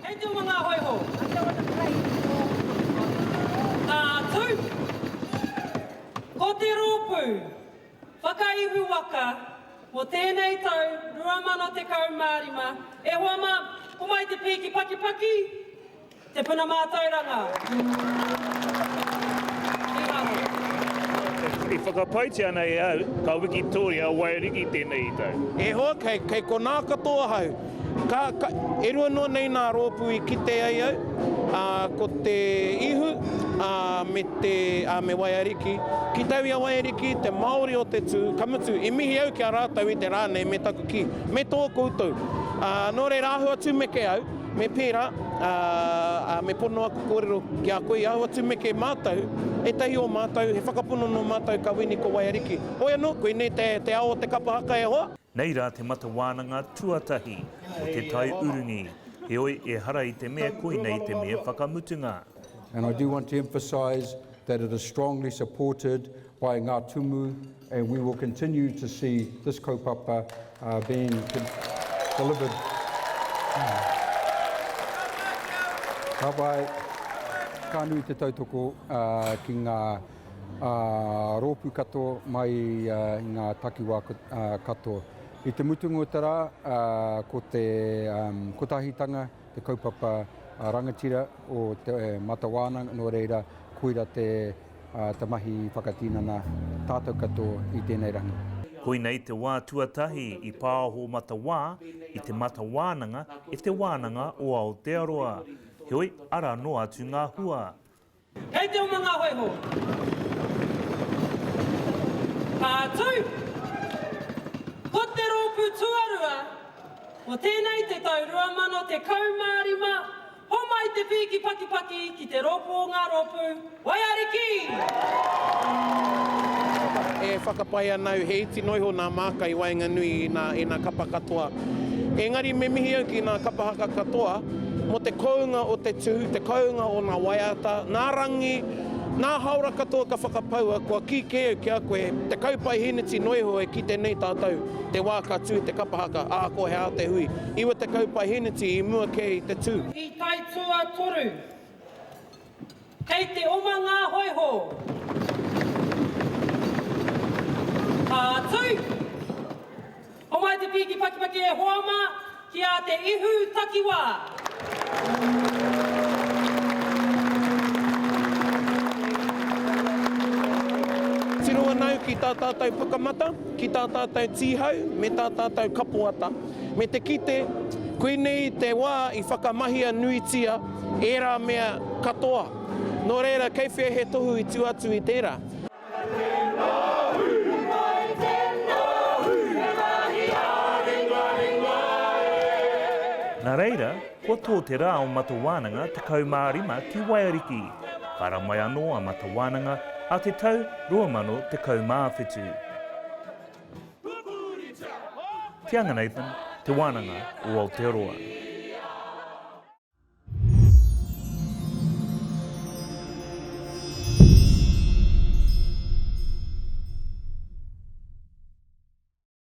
Kei te oma ngā hōiho. Ka tū. Ko te rōpū Whakaihu Waka mō tēnei tau 2015, e hoa mā, homai te pīki pakipaki, Te Puna Mātauranga. Ki raro. E whakapaetia ana e au, ka wikitoria a Waiariki tēnei i tau. E hoa, kei, kei konā katoa ahau. Ka, ka, e rua noa nei nā rōpū i kite ai au, ā, ko te Ihu, ā, me te, ā, me Waiariki. Ki tau i a Waiariki, te Māori o te tū, ka mutu, i mihi au ki a rātou i te rā nei me taku kī, me tō koutou. Ā, nō reira, āhua tumeke au. Me pērā, ā, ā, me pono aku kōrero ki a koe, i āhua tumeke mātou, ētahi o mātou, he whakapono nō mātou ka wini ko Waiariki. Hoi anō, koinei te, te ao o te kapa haka e hoa. Nei rā te mata wānanga tuatahi o te tai urungi, heoi ehara i te mea koinei te mea whakamutunga. And I do want to emphasise that it is strongly supported by Ngā Tumu and we will continue to see this kaupapa being delivered. Ka pai, ka nui te tautoko ki ngā rōpū katoa mai i ngā takiwā katoa. I te mutunga o te rā, ko te kotahitanga, te kaupapa rangatira o Te Mata Wānanga, nō reira, koira te te mahi whakatinana tātou katoa i tēnei rangi. Koinei te wā tuatahi i pāho matawā i te mata wānanga e Te Wānanga o Aotearoa. Heoi, arā noa atu ngā hua. Kei te oma ngā hōiho. Ka tū! Ko te rōpū tuarua o tēnei te tau 2015, Homai te pīki pakipaki ki te rōpū o ngā rōpū Waiariki! E whakapae ana au he iti noa iho nā māka i waenganui i nā, i nā kapa katoa. Engari me mihi au ki nā kapa haka katoa mō te kounga o te tū, te kounga o nā waiata, nā rangi, nā haora katoa ka whakapaua, kua kī kē au ki a koe, 10 paeheneti noa iho e kite nei tātou te wā ka tū te kapa haka, ahakoa he aha te hui. 90 paeheneti i mua kē i te tū. I tae tuatoru. Kei te oma ngā hōiho. Ka tū! Homai te pīki pakipaki e hoa mā, ki a Te Ihu Takiwā. Tiro ana au ki tā tātou pukamata, ki tā tātou tīhau, me tā tātou kapoata. Me te kite, koinei te wā i whakamahia nuitia ērā mea katoa. Nō reira, kei whea he tohu i tua atu i tērā? Nā reira, kua tō te rā o Matawānanga 15 ki Waiariki. Ka ara mai anō a Matawānanga ā te tau 2017. Tianga Nathan, Te Wānanga o Aotearoa.